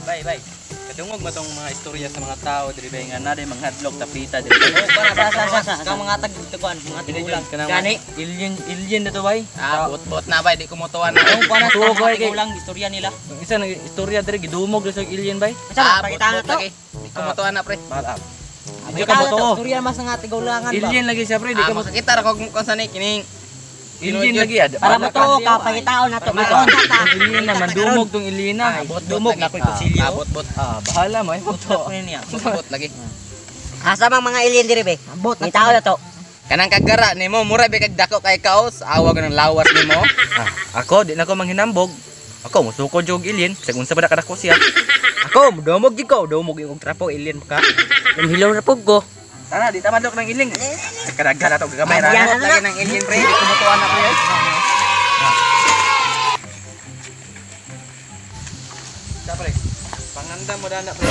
Bay, bay. Kadungog mo tong mga istorya sa mga tao diri bay nga naday manghadlok tapita diri. Oh, para para sa sa mga tag-tukuan, mga tigulang. Gani alien alien na to bay. Ah, bot-bot na bay, di ko motuan na. Yung kuan sa Tuo, mga bay, kay- tigulang istorya nila. Ang isa nang istorya diri gidumog sa alien bay. Asa ba pakita na bot-bot to? lagi. Di ko motuan na, pre. Bakit ah? Di Pakita ka na to. mo Istorya mas nga tigulangan ba? Alien lagi siya pre, di Ah, ka mo. makakita ra kog kung saan ni kining Alien lagi ad. Para mo to ka pangitaon na to. Makaon ta ta. Alien na mandumog tong alien na. Ah, bot-bot Dumog lagi. na ko'y kutsilyo. Ah, bot-bot. Ah, bahala mo ay mo to. Bot-bot lagi. Asa mang mga alien diri be? Ngitao na to. Kanang kagara nimo, mura ba kag dako kay kaos, awag ng lawas nimo. Ah, ako di na ko manghinambog. Ako musukod jud og alien, bisag unsa ba na kadako siya. Ako, dumog jud ko, dumog yung trapo alien ka. Lumhilaw na pug ko. Tara, di ta madlok ng alien. Kadaghan na to gagamay ra. Yan. Bot lagi ng alien, pre, di ko motuan na, pre. Sa pre. Panganda mo dana pre.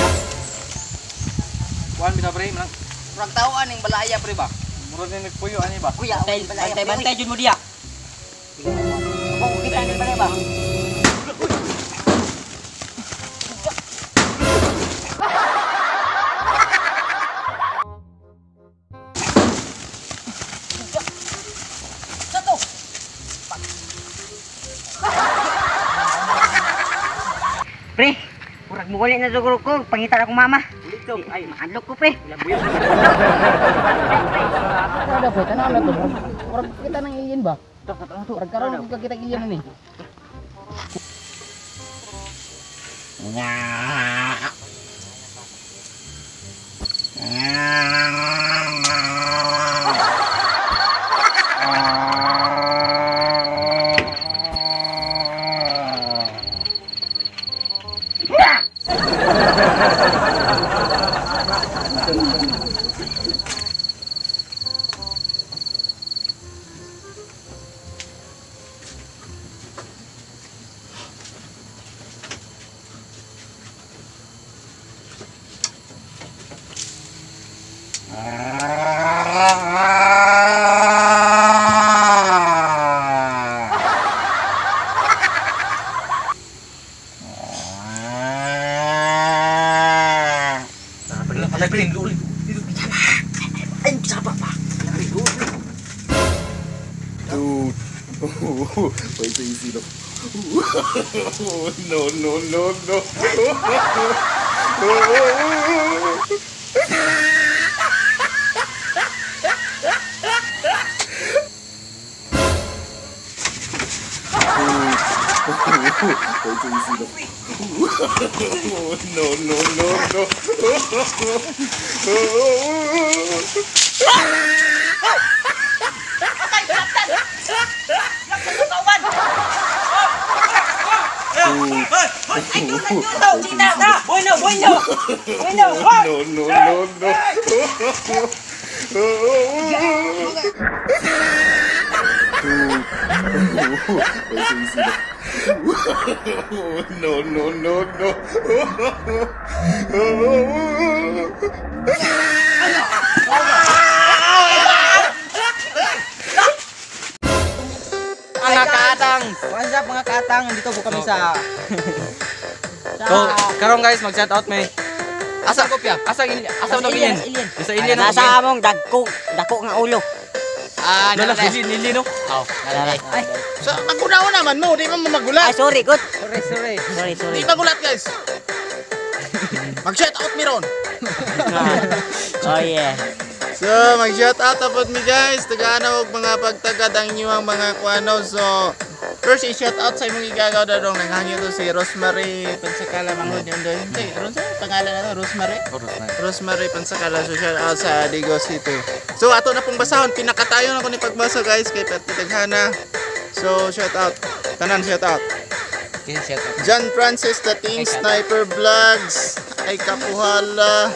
Kuan bitaw pre, manang Murag tao aning balaya, pre ba? murag na nagpuyo ani ba? Kuya, Bantay, bantay, bantay jud mo diya. Ako kita ni pare ba? Pre, murag mo na siguro ko, pangitan akong mama. Ay, maadlok ko pre. Ada pre, tanaw na to. Murag kita ng alien ba? Murag karon ka kita alien ani. Patay pre, uli. Dude. Wait till you see the. No, no, no, no. Wait till you see the. No, no, no, no. Bueno, bueno. Bueno. No, no, no, no. Dude. Wait till you see the. No, no, no, no. Mga kaatang. What's up mga katang? Dito po kami sa So, karon guys, mag-shout out may. Asa kopya? Asa asa mo Alien, alien? alien. Sa alien. Nasa among dagko, dako nga ulo. Ah, Lala, nalala. alien, alien no. Oh, nalala. Ay, So, maguna naman mo, di man mo Ay, magulat. sorry, good. sorry, sorry. Sorry, sorry. Di magulat, guys. Mag-shout out mi ron. Oh yeah. So, mag-shout out apod mi guys. Tagaan og mga pagtagad ang inyong mga kuano. So, first i-shout out sa imong igagaw na dong nanghangyo to si Rosemary Pansakala manghod niyo doon. Hindi, ron sa pangalan na to, Rosemary. Rosemary Pansakala. So, shout out sa Digo City. So, ato na pong basahon. Pinakatayo na ko ni pagbasa guys kay Pati Daghana. So, shout out. Tanan shout out. Okay, shout out. John Francis Tating, Sniper Vlogs, Ay Kapuhala,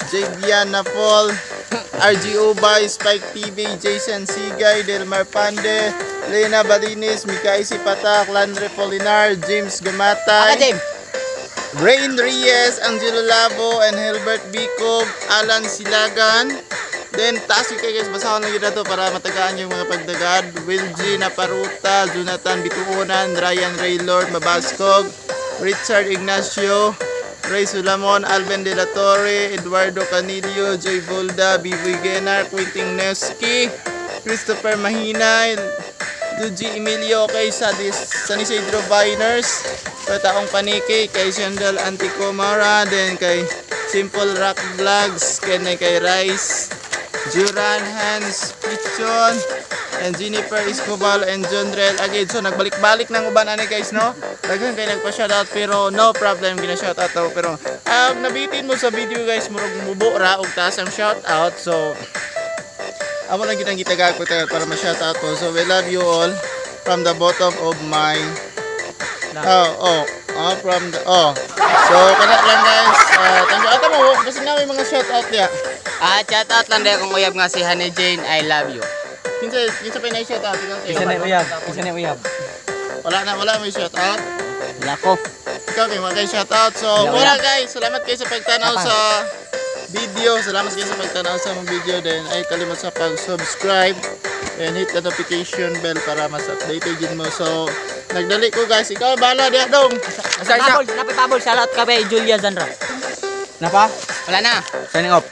Javian Napol, RG Ubay, Spike TV, Jason Sigay, Delmar Pande, Lena Balinis, Mikay Sipatak, Landre Polinar, James Gumatay, Aka James. Rain Reyes, Angelo Lavo, and Hilbert Bicob, Alan Silagan. Then, taas yung kay guys, basahon lang yun na to para matagaan yung mga pagdagad. Will G. Naparuta, Jonathan Bituonan, Ryan Raylord Mabaskog, Richard Ignacio, Ray Sulamon, Alvin De La Torre, Eduardo Canillo, Joy Volda, Biboy Genar, Quinting Neski, Christopher Mahinay, Luigi Emilio, kay San Isidro Viners, Pataong Paniki, kay Shandal Anticomara, then kay Simple Rock Vlogs, kay Rice, Juran, Hans, Pichon, and Jennifer Escobal, and John Drell. Again, so nagbalik-balik ng uban ani guys, no? Daghan kay nagpa-shoutout pero no problem gina-shoutout ako pero nabitin mo sa video guys, murag mubo ra og taas ang shoutout. So amo lang kitang gitagag ko tayo para ma-shoutout mo. So we love you all from the bottom of my oh, from the oh. So kana lang guys. Thank you. Ata mo kasi na may mga shoutout diya. Ah, shout out lang dahil kung uyab nga si Honey Jane, I love you. Kinsa kinsa pa na shoutout ikaw? Teo? Isa na uyab, isa na uyab. Wala na, wala may shoutout. Wala ko. Ikaw kay mga shoutout. So, wala guys, salamat kayo sa pagtanaw sa video. Salamat kayo sa pagtanaw sa mga video din. Ay kalimot sa pag-subscribe and hit the notification bell para mas updated din mo. So, nagdali ko guys. Ikaw bahala diha dong. Isa isa. Pabol, napay Pabol, shout out ka kay Julia Zandra. Napa? Wala na. Signing off.